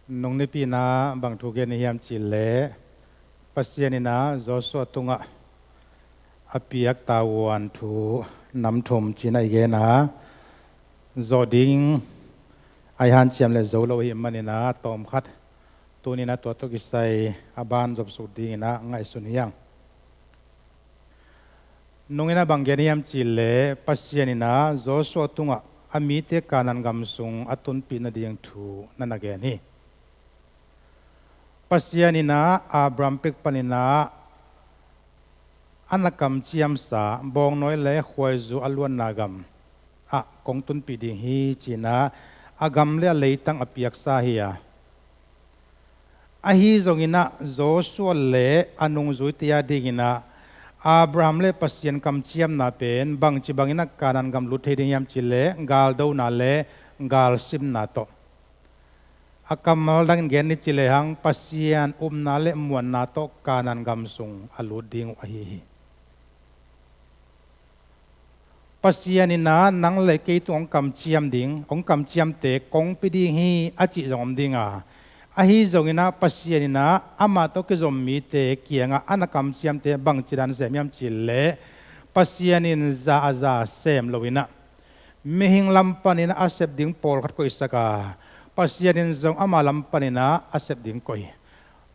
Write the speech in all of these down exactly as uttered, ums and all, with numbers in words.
Nung nipi in ah bang thu gen i hiam cih leh, Pasian in ah Joshua tungah a piak tavuan thu nam thum ci-in ah i gen a, zawh ding a i hanciam leh zo lo ahih manin ah tawmkhat tuni in ah tua tawh kisai a ban zopsuk dingin ah ngaihsun hi hang. Nung in ah bang gen hiam cih leh, Pasian in ah Joshua tungah a mite Kanaan gam sung a tunpih nading thu na na gen hi. Pasian in ah Abraham pek panin ah a na kamciamsa bawngnawi le khuaizu a luanna gam ah kong tunpih ding hi ci-in ah a gam le a leitang a piaksa hi a, ahi zongin ah Joshua le a nungzuite a dingin ah Abraham le Pasian kamciamna pen bangci bangin ah Kanaan gam lut thei ding hiam cih leh galdona le galsimna tawh. A kammal dangin gen ni ci lehang, Pasian upna le muanna tawh Kanaan gam sung a lut ding uh ahi hi. Pasian in ah nang le kei tung hong kamciam ding, hong kamciamte kong pia ding hi a cih zong om ding a, ahi zongin ah Pasian in ah amah tawh kizom mite kiangah a na kamciamte bangci dan sem hiam cih leh, Pasian in za a za sem lo in ah mihing lam panin ah a sep ding pawlkhat koihsak a, Pasian in zong ama lam panin ah a sep ding koih.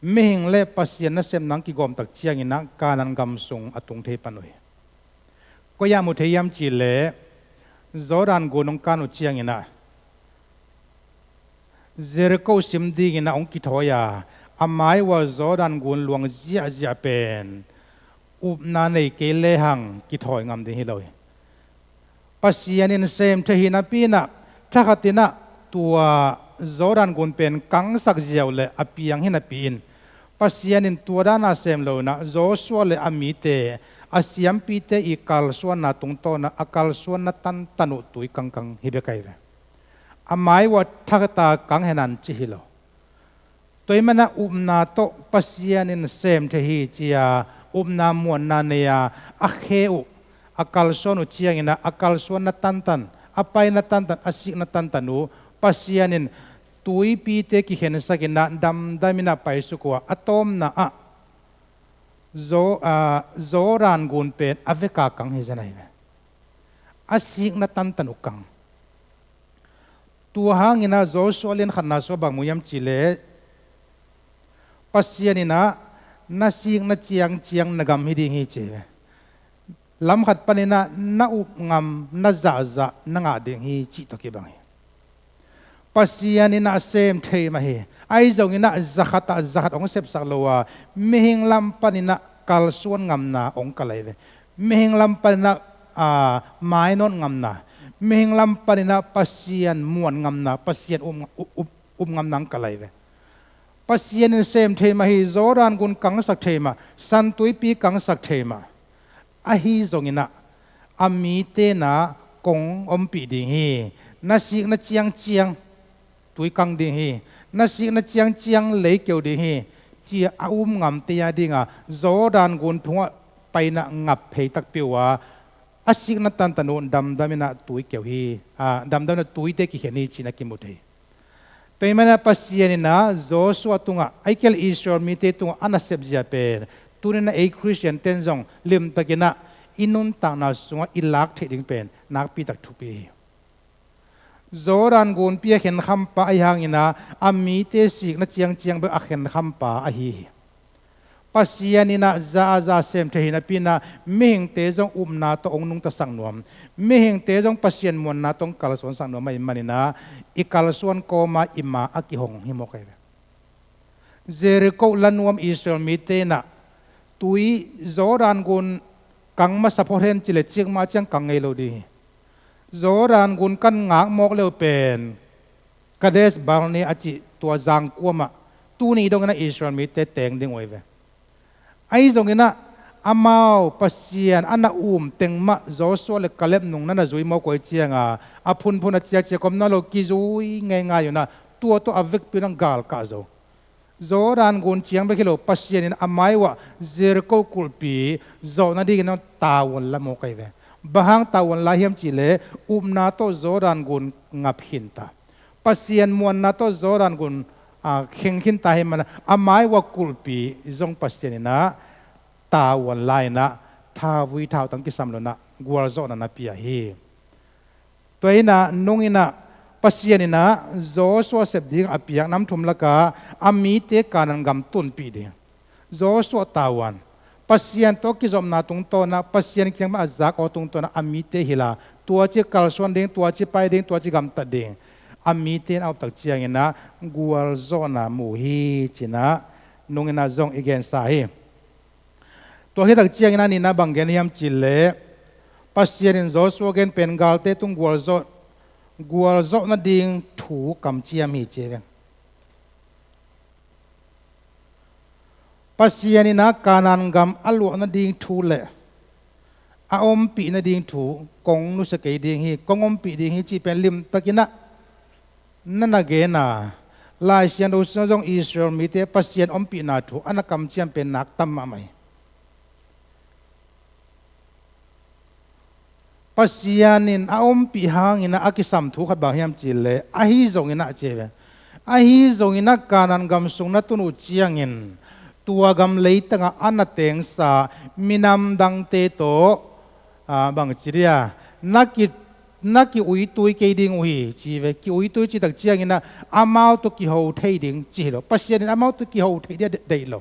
Mihing le Pasian nasepna hong kigawm tak ciangin ah Kanaan gam sung a tung thei pan uh hi. Koi-ah mu thei hiam cih leh, Jordan gun hong kan uh ciangin ah Jericho sim dingin ah hong kithawi a, a mai uah Jordan gun luang ziahziah pen upna nei kei lehang kithawi ngam ding hi lo hi. Pasian in sem thei hi napi in ah, thakhat in ah tua Jordan gun pen kangsak ziau le a piang hi napi in, Pasian in tua dan a sem lo in ah Joshua le a mite, a siampite i kalsuanna tungtawn ah a kalsuanna tantan uh tui kangkang hi bek ahi ve. A mai uah thakhat a kang hen an ci hi lo. Tua ahih manin ah upna tawh Pasian in sem thei hi ci-a upna muanna nei a, a khe uh, a kalsuan uh ciangin ah a kalsuanna tantan, a paina tantan, a sikna tantan uh Pasian in tuipite kikhensak in ah damdam in ah paisuk uh a, a tawpna ah Zo-, aa, Jordan gun pen a vek a kang hi zen ahi ve. A sikna tantan uh kang. Tua hangin ah Joshua lian khatna sungah bang mu hiam cih leh, Pasian in ah na sikna ciangciang na gam hi ding hi ci hi ve. Lam khat panin ah na up ngam, na zahzah na ngah ding hi cih tawh kibang hi. Pasian in ah sem thei mah hi. Ahi zongin ah za khat ah za khat hong sepsak lo a, mihing lam panin ah kalsuan ngamna hong kal ahi ve. Mihing lam panin ah, aa, mainawt ngamna, mihing lam panin ah Pasian muan ngamna, Pasian um, up, up, up ngamna hong kal ahi ve. Pasian in sem thei mah hi, Jordan gun kangsak thei mah, San Tuipi kangsak thei mah. Ahi zongin ah a mite na kong ompih ding hi, na sikna ciangciang tui kang ding hi, na sikna ciangciang lei keu ding hi, ci-a a um ngamte a dingin Jordan gun phungah paina ngap phei takpi uh a, a sikna tantan uh damdam in ah tui keu hi, aa, damdam in ah tuite kikhen hi ci-in ah kimu thei. Tua ahih manin ah Pasian in ah Joshua tungah, ahih kei leh Israel mite tungah a nasep zia pen tuni-in ah ei Khristiante'n zong limtakin ah i nuntakna sungah i lak theih ding pen nakpi tak thupi hi. Jordan gunpi a khenkhampa ahih hangin ah a mite sikna ciangciang bek a khenkhampa ahi hi. Pasian in ah za a za sem thei hi napi-in ah mihingte zong upna tawh hong nungtasak nuam, mihingte zong Pasian muanna tawh hong kalsuansak nuam ahih manin ah i kalsuan kawm a i ma a kihong hi mawk ahi ve. Jericho la nuam Israel mite in ah tui Jordan gun kang masa phot hen ci leh cikmah ciang kang ngei lo ding hi. Jordan gun kan ngak mawk le uh pen Kadesh Barnea a cih tua zangkuamah tuni dongin ah Israel mite teng ding uh ahi ve. Ahi zongin ah amau Pasian a na um teng mah Joshua le Kaleb nung na na zui mawk uh ahih ciangin a phunphun a ciakciak om nawn lo, kizui ngeingai un ah tua tawh a vekpi un ah galkah zo. Jordan gun ciang bek hi lo, Pasian in a mai uah Jericho kulhpi zawh nadingin tavuan la mawk ahi ve. Bang hang tavuan la hiam cih leh upna tawh Jordan gun ngap khinta, Pasian muanna tawh Jordan gun a kheng khin ta hi mana, a mai ua kulhpi zong Pasian in ah tau wan lai in ah, thavui thautang kisam lo in ah gualzawhna na pia hi. Tua in ah nung in ah Pasian in ah Joshua sep ding a piak nam thum laka a mite Kanaan gam tunpih ding. Joshua tau wan, Pasian tawh kizopna tungtawn ah, Pasian kiang pan a zak aw tungtawn ah a mite hilh a, tua ci kalsuan ding, tua ci pai ding, tua ci gamtat ding. A mite in a uptak ciangin ah gualzawhna mu hi ci in ah nung in ah zong i gensa hi. Tua hi tak ciangin ah nihna bang gen hiam cih leh, Pasian in Joshua gen pen galte tung gualzawh, gualzawh nading thu kamciam hi ci hi. Pasian in ah Kanaan gam a luah nading thu le a ompih nading thu kong nusia kei ding hi, kong ompih ding hi cih pen limtakin ah na na gen a, Lai Siangtho sungah zong Israel mite Pasian ompihna thu a na kamciam pen nak tam mahmah hi. Pasian in a ompih hangin ah a kisam thu khat bang hiam cih leh, ahi zongin ah ci hi ve. Ahi zongin ah Kanaan gam sung na tun uh ciangin tua gam leitangah a na tengsa minam dangte tawh, a, bang ci dia, na ki, na ki-uitui kei ding uh hi ci hi ve. Ki-uitui cih tak ciangin ah amau tawh kiho thei ding ci hi lo. Pasian in amau tawh kiho thei dia de-, deih lo.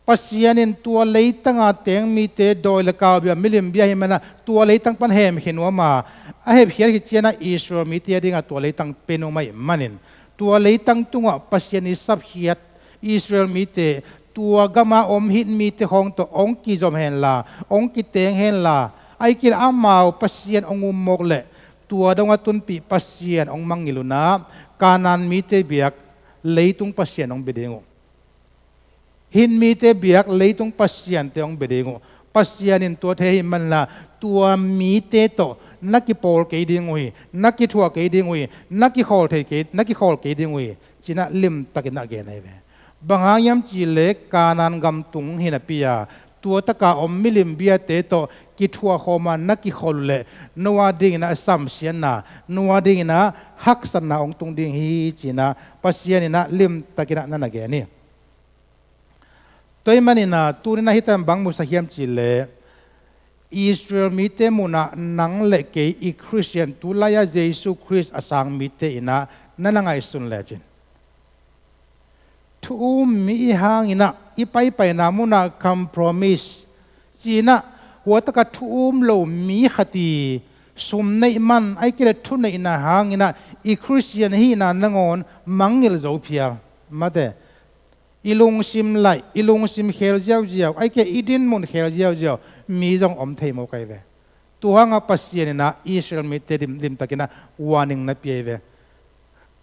Pasian in tua leitanga teng mite dawi le kau bia, milim bia hi mana, tua leitang pan hemkhia nuam a, a hepkhiat khit ciangin ah Israel mite a dingah tua leitang pia nuam ahih manin, tua leitang tungah Pasian i sapkhiat Israel mite, tua gama om Hit mite khawng tawh hong kizom henla, hong kiteng henla, ahih kei leh amau Pasian hong um mawk leh tua dongah tunpih Pasian hong mangngilh un ah, Kanaan mite biak leitung pasian hong bia ding uh. Hit mite biak leitung pasiante hong bia ding uh. Pasian in tua thei ahih manin ah tua mite tawh na kipawl kei ding uh hi, na kithuah kei ding uh hi, na kikhawl thei kei, na kikhawl kei ding uh hi ci-in ah limtakin ah gen ahi ve. Bang hang hiam cih leh Kanaan gam tung hi napi a, tua taka om milim biate tawh kithuah khawm a na kikhawl uh leh no a dingin ah samsiatna, no a dingin ah haksatna hong tung ding hi ci-in ah Pasian in ah limtakin ah na na gen hi. Tua ahih manin ah tuni-in ah hih tak bang musak hiam cih leh, Israel mite munah nang le kei i Khristian, tulai-a Jesu Khrist a sang mite in ah na na ngaihsun lecin, thu um mi i hih hangin ah i paipaina munah compromise ci-in ah, hua takah thu um lo mi khat i sum neih man, ahih kei leh thuneihna hangin ah i Khristian hihna nangawn mangngilh zo phial. Mate, i lungsim laih, i lungsim khel ziauziau, ahih kei leh i dinmun khel ziauziau mi zong om thei mawk ahi ve. Tua hangah Pasian in ah Israel mite lim, limtakin ah warning na pia ahi ve.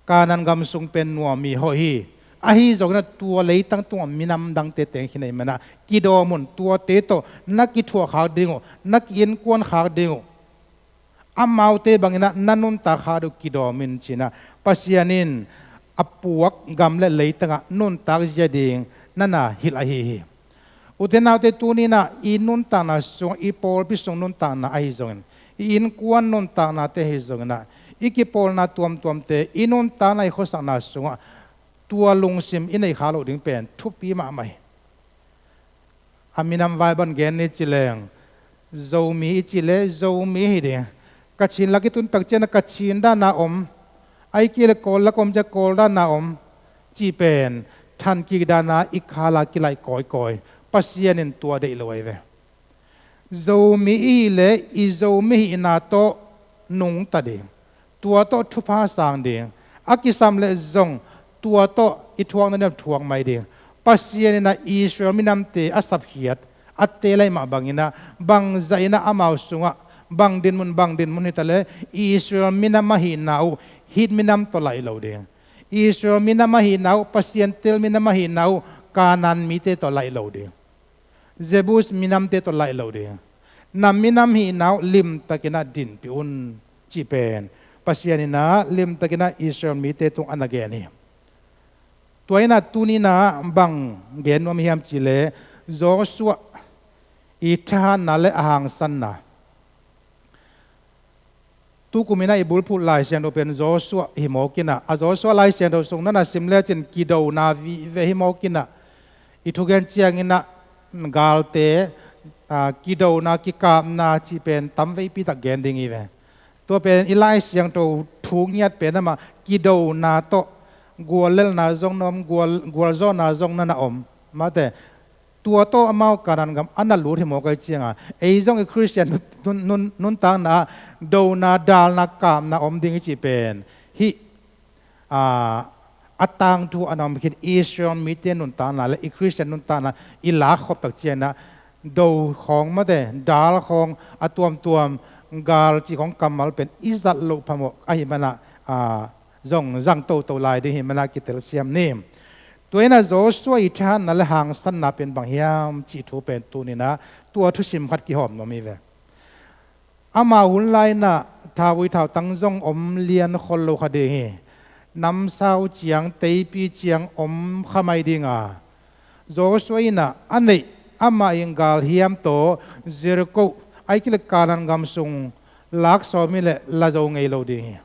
Kanaan gam sung pen nuam hi, hoih hi. Ahi zongin ah tua leitang tungah minam dangte teng khin ahih manin ah kidawm un, tuate tawh na kithuah khak ding uh, na ki-innkuan khak ding uh. Amaute bangin ah na nuntak khak ding uh kidawm in ci-in ah Pasian in a puak gam le leitangah nuntak zia ding na na hilh ahi hi. Ute naute, tuni-in ah i nuntakna sungah, i pawlpi sung nuntakna ahi zongin, i innkuan nuntaknate ahi zongin ah, i kipawlna tuamtuamte, i nuntakna, i khuasakna sungah tua lungsim i neih khak loh ding pen thupi mahmah hi. A minam vai bang gen ni ci leng, Zomi i cih leh Zomi hi ding. Kachin lak i tun tak ciangin ah Kachin dan a om, ahih kei leh Kawl lak om ciang Kawl dan a om cih pen thankik dan a i khal a kilaih kawikawi. Pasian in tua deih lo ahi ve. Zomi i hih leh i Zomi hihna tawh nungta ding, tua tawh thupha sang ding, a kisam leh zong tua tawh i thuakna ding thuak mai ding. Pasian in ah Israel minamte a sapkhiat, a teel ahih mah bangin ah, bangzah in ah amau sungah, bang dinmun, bang dinmun hi ta leh, Israel minam ahihna uh Hit minam tawh laih lo ding. Israel minam ahihna uh, Pasian teel minam ahihna uh Kanaan mite tawh laih lo ding. Jebus minamte tawh laih lo ding. Na minam hihna uh limtakin ah dinpih un cih pen Pasian in ah limtakin ah Israel mite tung a na gen hi. Tua in ah tuni-in ah bang gen nuam hiam cih leh, Joshua i thahatna le a hangsanna. Tukum in ah i bulphuh Lai Siangtho pen Joshua hi mawk in ah, a Joshua Lai Siangtho sung na na sim lecin kidona vive hi mawk in ah, i thugen ciangin ah galte, aa, kidona kikapna cih pen tam veipi tak gen ding hi ve. Tua pen i Lai Siangtho thu ngiat pen amah kidona tawh guallelhna zong na om, gual, gualzawhna zong na na om. Mate, tua tawh amau Kanaan gam a na lut hi mawk ahih ciangin, ei zong i Khristian nun, nun, nuntakna ah dona, dalna, kapna om ding i cih pen hih, aa, a tangthu a na om khin Israel mite nuntakna le i Khristian nuntakna i lak khop tak ciangin ah, do khawng mate, dal khawng, a tuamtuam gal cih khawng kammal pen i zat loh phamawh ahih manin ah, aa, zong zang toto lai ding hi manin ah kitelsiam ni. Tua in ah Joshua i thahatna le hangsanna pen bang hiam cih thu pen tuni in ah tua thusim khat kihawm nuam hi ve. Amau hun lai in ah thauvui thautang zong om lian khol lo kha ding hi. Namsau ciang, teipi ciang om kha mai ding a, Joshua in ah a neih, amah in galhiam tawh Jericho, ahih kei leh Kanaan gam sung lak sawm hi leh la zo ngei lo ding hi.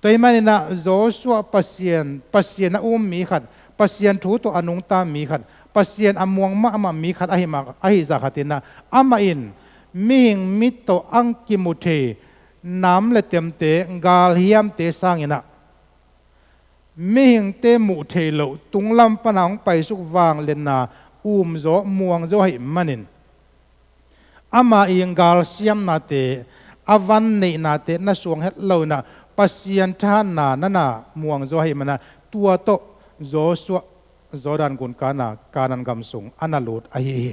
Tua ahih manin ah Joshua Pasian, Pasian a um mi khat, Pasian thu tawh a nungta mi khat, Pasian a muang mahmah mi khat ahi mah, ahi zah khat in ah, amah in mihing mit tawh a kimu thei nam le temte, galhiamte sangin ah, mihingte muh theih loh tunglam pan a hong paisuk vangliatna umzaw, muangzaw ahih manin, amah in galsiamnate, a van neihnate na suang het lo in ah, Pasian thahatna na na muangzaw ahih manin ah, tua tawh Joshua Jordan gun kan a Kanaan gam sung a na lut ahi hi.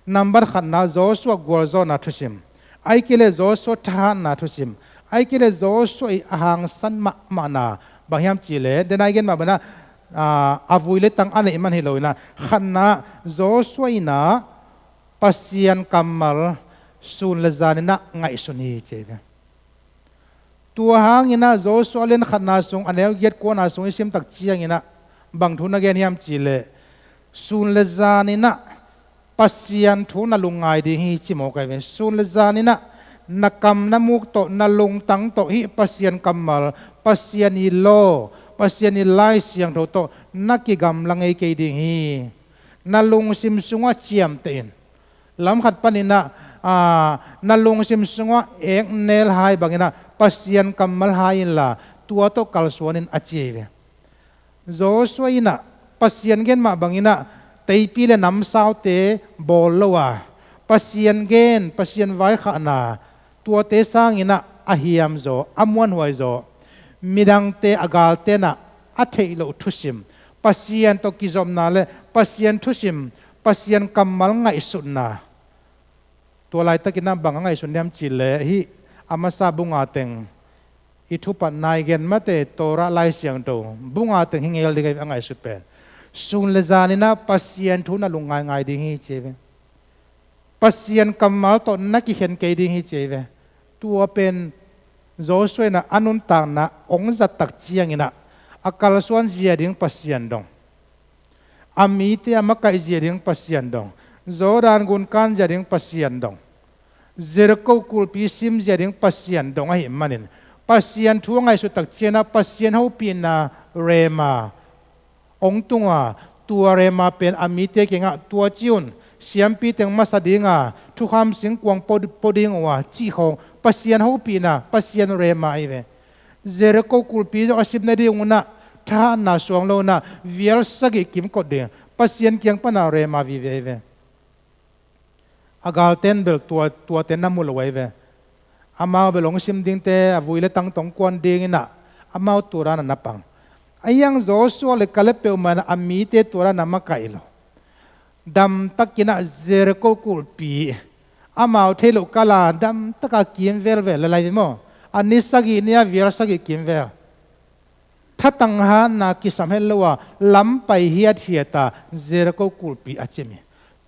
Nambat khatna, Joshua gualzawhna thusim. Ahih kei leh Joshua thahatna thusim. Ahih kei leh Joshua i a hangsan mahmahna bang hiam cih leh, den a i gen mah bangin ah, aa, a vui le tang a neih man hi lo in ah, khatna, Joshua in ah Pasian kammal sun le zan in ah ngaihsun hi ci hi ve. Tua hangin ah Joshua lian khatna sung a neu giat kuana sung i sim tak ciangin ah bang thu na gen hiam cih leh, sun le zan in ah Pasian thu na lungngai ding hi ci mawk ahi ve. Sun le zan in ah na kam na muk tawh, na lungtang tawh hih Pasian kammal, Pasian i law, Pasian i Lai Siangtho tawh na kigamla ngei kei ding hi. Na lungsim sungah ciamteh in. Lam khat panin ah, aa, na lungsim sungah eknel hai bangin ah Pasian kammal hai inla, tua tawh kalsuan in a ci hi ve. Joshua in ah Pasian gen mah bangin ah teipi le namsaute bawl lo a, Pasian gen, Pasian vaikhakna, tuate sangin ah a hiamzaw, a muanhuaizaw, midangte, a galte in ah a theih loh thusim, Pasian tawh kizopna le Pasian thusim, Pasian kammal ngaihsutna. Tua laitakin ah bang a ngaihsun hiam cih leh, hih a masa bu nga teng, i thupatna i gen mate, Torah Lai Siangtho bu nga teng hi ngel ding ahi ve, a ngaihsut pen. Sun le zan in ah Pasian thu na lungngaingai ding hi ci hi ve. Pasian kammal tawh na kikhen kei ding hi ci hi ve. Tua pen Joshua in ah a nuntakna hong zat tak ciangin ah, a kalsuan zia ding Pasian dong, a mite a makaih zia ding Pasian dong, Jordan gun kan zia ding Pasian dong, Jericho kulhpi sim zia ding Pasian dong ahih manin, Pasian thu a ngaihsut tak ciangin ah Pasian hopihna, rhema, hong tung a, tua rhema pen a mite kiangah, tua ci un, siampi teng masa ding a, thukham singkuang pua, pua ding uh a, cih khawng Pasian hopihna, Pasian rhema ahi ve. Jericho kulhpi zong a sim nading un ah thahatna suang lo in ah vial sagih kimkot ding, Pasian kiang pan a rhema vive ahi ve. A galten bel tua, tuate na mu lo ahi ve. Amau bel hong sim dingte, a vui le tang tawh hong kuan dingin ah, amau tua dan a na pang. Ahi hang Joshua le Kaleb peuhmah in ah a mite tua dan a makaih lo. Damtakin ah Jericho kulhpi, amau theih loh kal a damtak a kim velvel le lai ve maw. A ni sagih ni a vial sagih kimvel. Thatang hatna kisam het lo a, lam pai hiathiat a Jericho kulhpi a cim hi.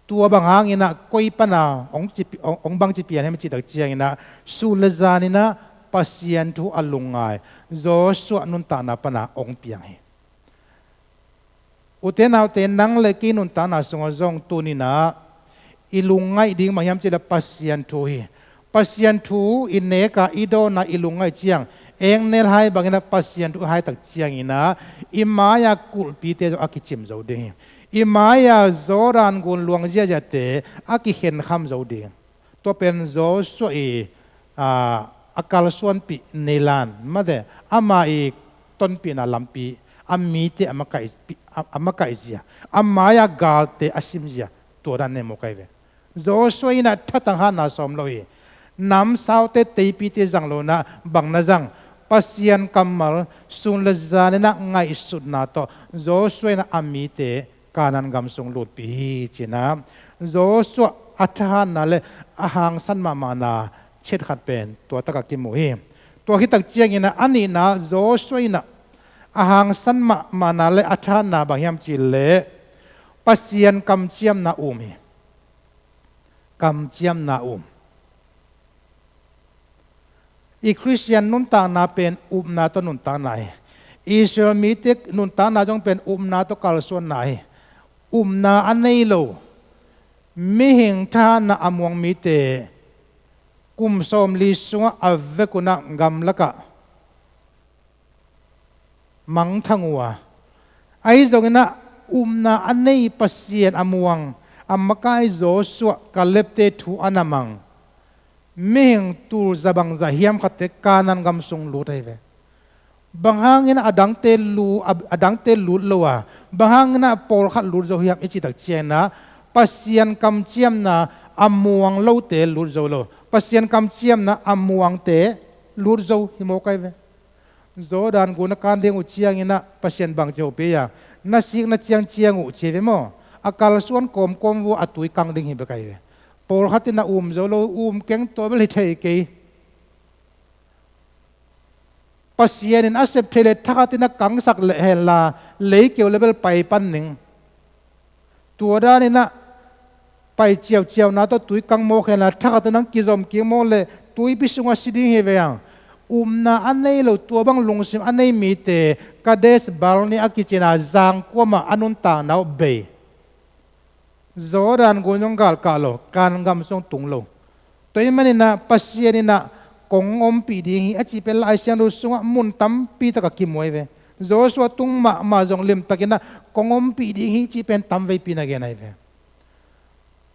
Tua bang hangin ah koi pan a hong ci, hong, hong bang ci pian hiam cih tak ciangin ah, sun le zan in ah Pasian thu a lungngai Joshua nuntakna pan a hong piang hi. Ute naute, nang le kei nuntakna sungah zong tuni in ah i lungngaih ding bang hiam cih leh Pasian thu hi. Pasian thu i neka i dawnna i lungngaih ciang, engnel hai bangin ah Pasian thu i haitak ciangin ah i mai-a kulhpite zong a kicim zo ding hi. I mai-a Jordan gun luang ziahziahte a kikhenkham zo ding. Tua pen Joshua i, aa, a kalsuanpih neilan mate, ama i tonpihna lampi, a mite a makaih, a, a makaihzia, a mai-a galte a simzia, tua dan nei mawk ahi ve. Joshua in ah thatang hatna sawm lo hi. Namsaute teipite zang lo in ah bang na zang? Pasian kammal sun le zan in ah ngaihsutna tawh Joshua in ah a mite Kanaan gam sung lutpih hi, ci-in ah Joshua a thahatna le a hangsan mahmahna chiat khat pen tua takah kimu hi. Tua khit tak ciangin ah a nihna, Joshua in ah a hangsan mahmahna le a thahatna bang hiam cih leh Pasian kamciamna um hi. Kamciamna um. I Khristian nuntakna pen upna tawh nuntakna hi. Israel mite nuntakna zong pen upna tawh kalsuanna hi. Upna a nei lo, mihing thahatna a muang mite kum sawmli sungah a vekun ah gamlakah mangthang uh a, ahi zongin ah upna a nei, Pasian a muang, a makai Joshua, Kalebte thu a na mang mihing tul za bangzah hiam khatte Kanaan gam sung lut ahi ve. Bang hangin a dangte lu-, a, a dangte lut lo a, bang hangin a pawlkhat lut zo hiam i cih tak ciangin ah, Pasian kamciamna a muang lote lut zo lo, Pasian kamciamna a muangte lut zo hi mawk ahi ve. Jordan gun a kan ding uh ciangin ah Pasian bangci hopih a, na sik na ciang ciang uh, ci hi ve maw? A kalsuan kawmkawm uh a, tui kang ding hi bek ahi ve. Pawlkhat in a um zo lo, um keng, tua bel hi thei kei. Pasian in a sep thei leh thakhat in a kangsak leh hen la, leikeu le bel pai pan ning. Tua dan in ah pai ciauciauna tawh tui kang mawk hen la, thakhat in a kizom kik mawk leh tuipi sungah si ding hi ve ang. Upna a nei lo, tua bang lungsim a nei mite Kadesh Barnea a kici-in ah zangkuamah a nuntakna uh bei. Jordan gun zong galkah lo, Kanaan gam sung tung lo. Tua ahih manin ah Pasian in ah kong ompih ding hi a cih pen Lai Siangtho sungah mun tampi takah kimu ahi ve. Joshua tung mahmah zong limtakin ah kong ompih ding hi cih pen tamveipi na gen ahi ve.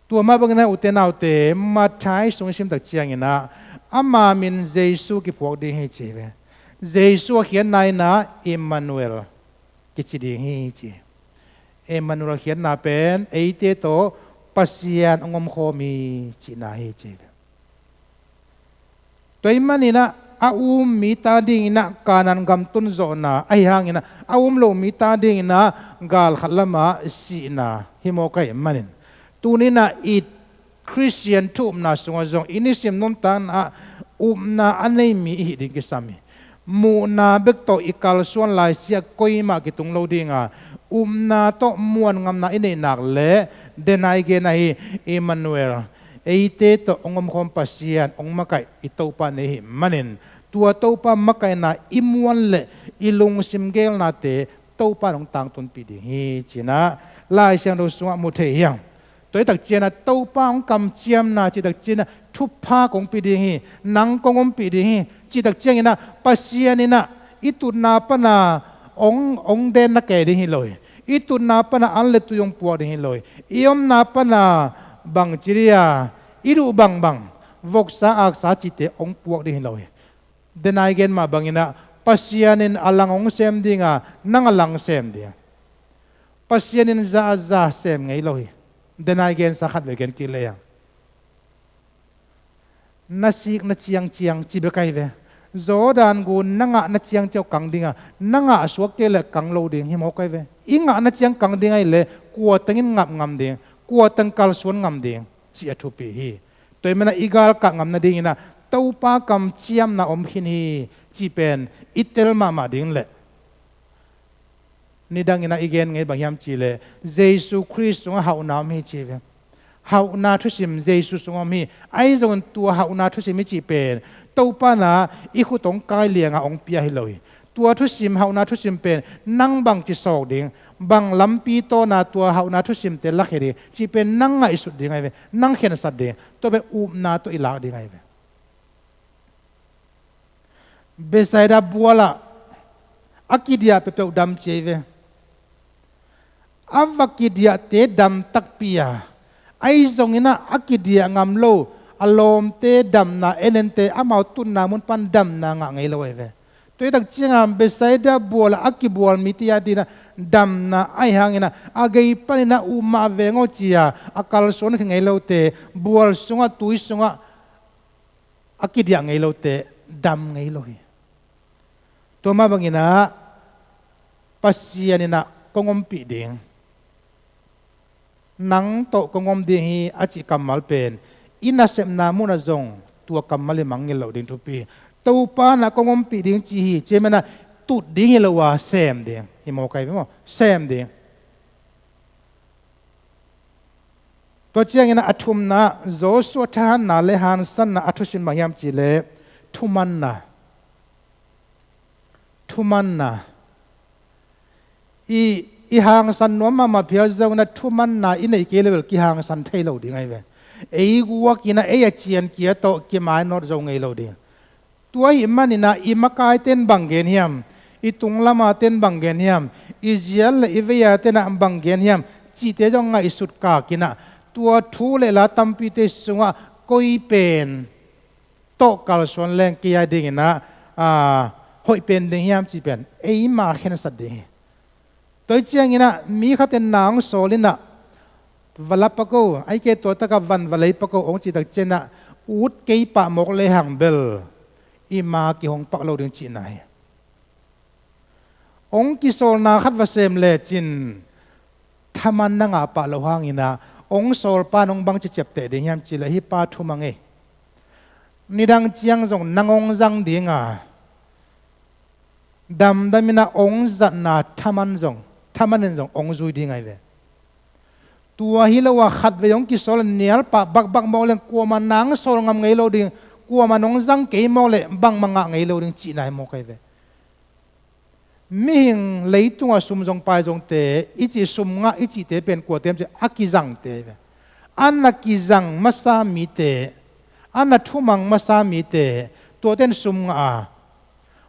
Tua mah bangin ah, ute naute, Matthai sung i sim tak ciangin ah ama min Jesu kiphuak ding hi, ci hi ve. Jesu a khiatna in ah Emmanuel kici ding hi, ci. Emmanuel khiatna pen eite tawh Pasian hong omkhawm hi cihna hi, ci hi ve. Tua ahih manin ah a um mite adingin ah Kanaan gam tunzawhna, ahi hangin ah a um lo mite adingin ah galkhat lamah sihna hi mawk ahih manin, tuni-in ah i Khristian thu-upna sungah zong i nisim nuntakna ah upna a nei mi i hih ding kisam hi. Muhna bek tawh i kalsuan laisiah koimah kitung lo ding a, upna tawh muan ngamna i neih nak leh, denai gen ahi, Emmanuel, eite tawh hong omkhawm Pasian, hong makaih i Topa nei ahih manin, tua Topa makaihna i muan leh i lungsim geelnate Topa in hong tangtunpih ding hi, ci-in ah Lai Siangtho sungah mu thei hi hang. Tua hi tak ciangin ah Topa hong kamciamna cih tak ciangin ah thupha kong pia ding hi, nang kong ompih ding hi cih tak ciangin ah Pasian in ah i tutna pan a hong, hong den na kei ding hi lo hi. I tutna pan a an le tui hong puak ding hi lo hi. I omna pan a bangci dia, i duh bangbang, voksa aksa cihte hong puak ding hi lo hi. Denai gen mah bangin ah Pasian in a lang hong sem ding a, nang a lang sem ding. Pasian in za a za sem ngei lo hi. Denai gensa khat vei gen kik lehang, na sik na ciangciang ci bek ahi ve. Jordan gun na ngah na ciangciang uh kang ding a, na ngah suak kei leh kang lo ding hi mawk ahi ve. I ngah na ciang kang ding ahih leh kua teng in ngap ngam ding, kua teng kalsuan ngam ding cih a thupi hi. Tua ahih manin ah i galkah ngam nadingin ah Topa kamciamna om khin hi cih pen i tel mahmah ding leh, nidangin ah i gen ngei bang hiam cih leh, Jesu Khrist sungah hauhna om hi ci hi ve. Hauhna thusim Jesu sungah om hi. Ahi zongin tua hauhna thusim i cih pen Topa in ah i khut hong kai liang a hong pia hi lo hi. Tua thusim, hauhna thusim pen nang bangci sawk ding, bang lampi tawn a tua hauhna thusimte lakhia ding cih pen nang ngaihsut ding ahi ve, nang khensat ding. Tua pen upna tawh i lak ding ahi ve. Bethsaida bualah a kidiah peuhpeuh dam ci ei ve. A va kidiahte dam takpi a, ahi zonginah a kidiah ngam lo a lawmte damna, enente amau tutna mun pan damna ngah ngei lo ei ve. Tua hi tak ciangah Bethsaida bualah a kibual mite a dinah damna ahi hanginah a gei paninah uh mah veng aw ci-a a kalsuan khin ngei lote, bual sungah tui sungah a kidiah ngei lote dam ngei lo hi. Tua mah banginah Pasian inah kong ompih ding, nang tawh kong om ding hi a cih kammal pen i nasepna munah zong tua kammal i mangngilh loh ding thupi. Topa inah kong ompih ding ci hi, ci ei manah tut ding hi lo a sem ding hi maw, kai ve maw? Sem ding. Tua ciangin a thumna, Joshua thahatna le hangsanna a thusim bang hiam cihleh thumanna. Thumanna. I, i hangsan nuam mahmah phial zongin a thumanna i neih kei le bel kihangsan thei lo ding ahi ve. Ei guakinah ei a ciankia tawh kimainawt zo ngei lo ding. Tua ahih maninah i makaite'n bang gen hiam, i tunglamate'n bang gen hiam, i zial le i veiate'n ah bang gen hiam cihte zong ngaihsut kakinah tua thu le la tampite sungah koi pen tawh kalsuan leng kei a dinginah hoih pen ding hiam cih pen eima khensat ding hi. Tua hi cianginah mi khatin na hong sawl inah va la pak o, ahih kei tua takah van va lei pak o hong cih tak cianginah ut kei pah mawk lehang bel i ma kihong pak lo ding cihna hi. Hong kisawlna khat va sem lecin thaman na ngah pah loh hanginah hong sawlpa in hong bang ci ciapteh ding hiam cihleh hih pa thumang ei. Nidang ciang zong nang hong zang dinga damdaminah hong zatna thaman zong, thaman in zong hong zui ding ahi ve. Tua hi lo a khatvei hong kisawl a nialpah bakbak mawk leng kuamah nang sawl ngam ngei lo ding, kuamah nong zang kei mawk leh bangmah ngah ngei lo ding cihna hi mawk ahi ve. Mihing leitungah sum zong pai zongte i cih sum ngah i cihte pen kuate hiam cih a kizangte ahi ve. A na kizang masa mite, a na thumang masa mite, tuate'n sum ngah a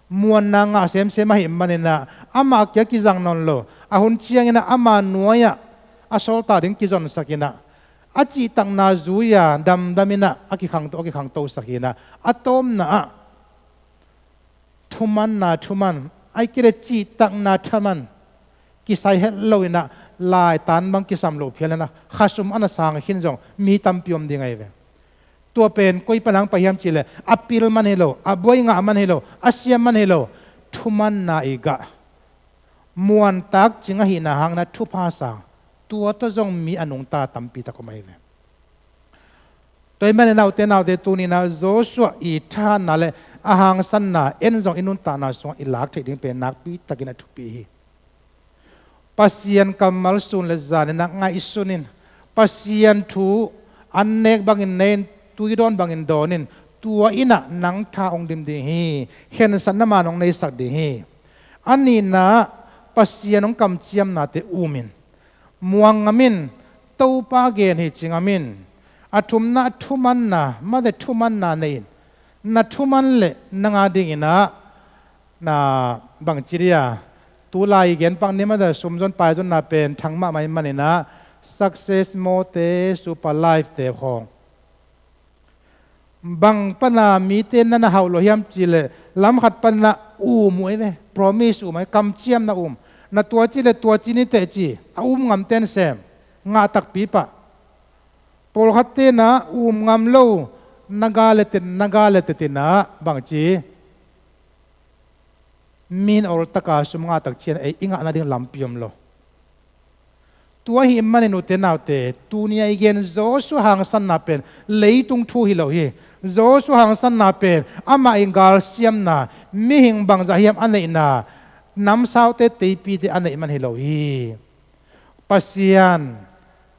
muanna ngah semsem ahih maninah amah kia kizang nawn lo. A hun cianginah ama nuai-ah a sawltak ding kizonsakinah a cihtakna zui-a damdaminah a kikhangto a kikhangtosakinah a tawpna-ah thumanna thuman, ahih kei leh cihtakna thaman kisai het loinah laitan bang kisam loh phial inah khasum a na sang khin zong mi tampi om ding ahi ve. Tua pen koi pan hong pai hiam cihleh a pil man hi lo, a buai ngah man hi lo, a siam man hi lo, thumanna i gah muantak cing ahihna hanginah thupha sang, tua tawh zong mi a nungta tampi tak om ahi ve. Tua ahih manin a ute naute tuninah Joshua i thahatna le a hangsanna en zong i nuntakna sungah i lak theih ding pen nakpi takin a thupi hi. Pasian kammal sun le zaninah ngaihsun in, Pasian thu an nek bangin nei in, tuidawn bangin dawn in, tua innah nang tha hong dim ding hi, khensatna man hong neisak ding hi. A nihna, Pasian hong kamciamnate um in, muang ngam in, Topa gen hi ci ngam in. A thumna, thumanna, mate thumanna nei in, na thuman le nang a dinginah na bangci dia, tulai i gen pak ni mate sumzon paizonna pen thang mahmah ahih maninah success more te, super life te khawng. Bang pana mite na na hauh lo hiam cihleh lam khat pana um uh ahi ve, promise um ahi, kamciamna um. Na tua ci le tua ci ni teh ci a um ngamte'n sem, ngah takpi pah. Pawlkhat tena um ngam lo, na ga le tet, na ga le tet inah bangci, min oltaka sum ngah tak ciang ei i ngah nading lampi om lo. Tua ahih manin ute naute, tuni a i gen Joshua hangsanna pen leitung thu hi lo hi. Joshua hangsanna pen amah i galsiamna, mihing bangzah hiam a neihna, namsaute teipite a neih man hi lo hi. Pasian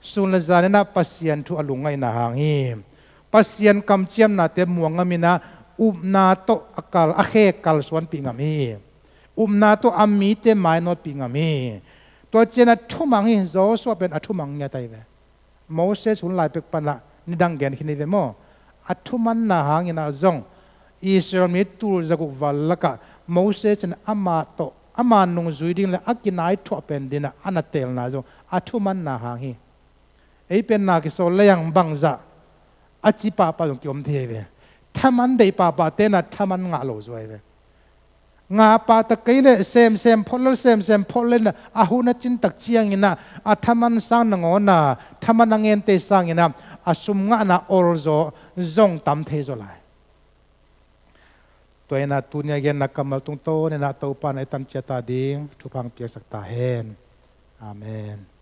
sun le zaninah Pasian thu a lungngaihna hang hi. Pasian kamciamnate muang ngaminah upna tawh a kal, a khe kalsuanpih ngam hi. Upna tawh a mite mainawtpih ngam hi. Tua cianah thumang hi. Joshua pen a thumang ngiat ahi ve. Moses hun lai pek panah nidang gen khin hi ve maw? A thumanna hanginah zong Israel mi tul zaguk val lakah Moses in ama tawh ama nungzui ding le a kinai thuah pen dinah a na teelna zong a thumanna hang hi. Ei pen na kisawl lei ang bangzah a ci pahpah zong kiom thei ve. Thaman deih pahpah tenah thaman ngah lo zuai ve. Ngah pahta kei le semsem phot lel semsem phot lel inah a hun a cintak cianginah a thaman sang nangawna thaman a ngente sanginah a sum ngahna olzaw zong tam thei zaw lai. Tua inah tuni a genna kammal tungtawn inah Topa na i tan ciata ding thupha piaksak ta hen. Amen.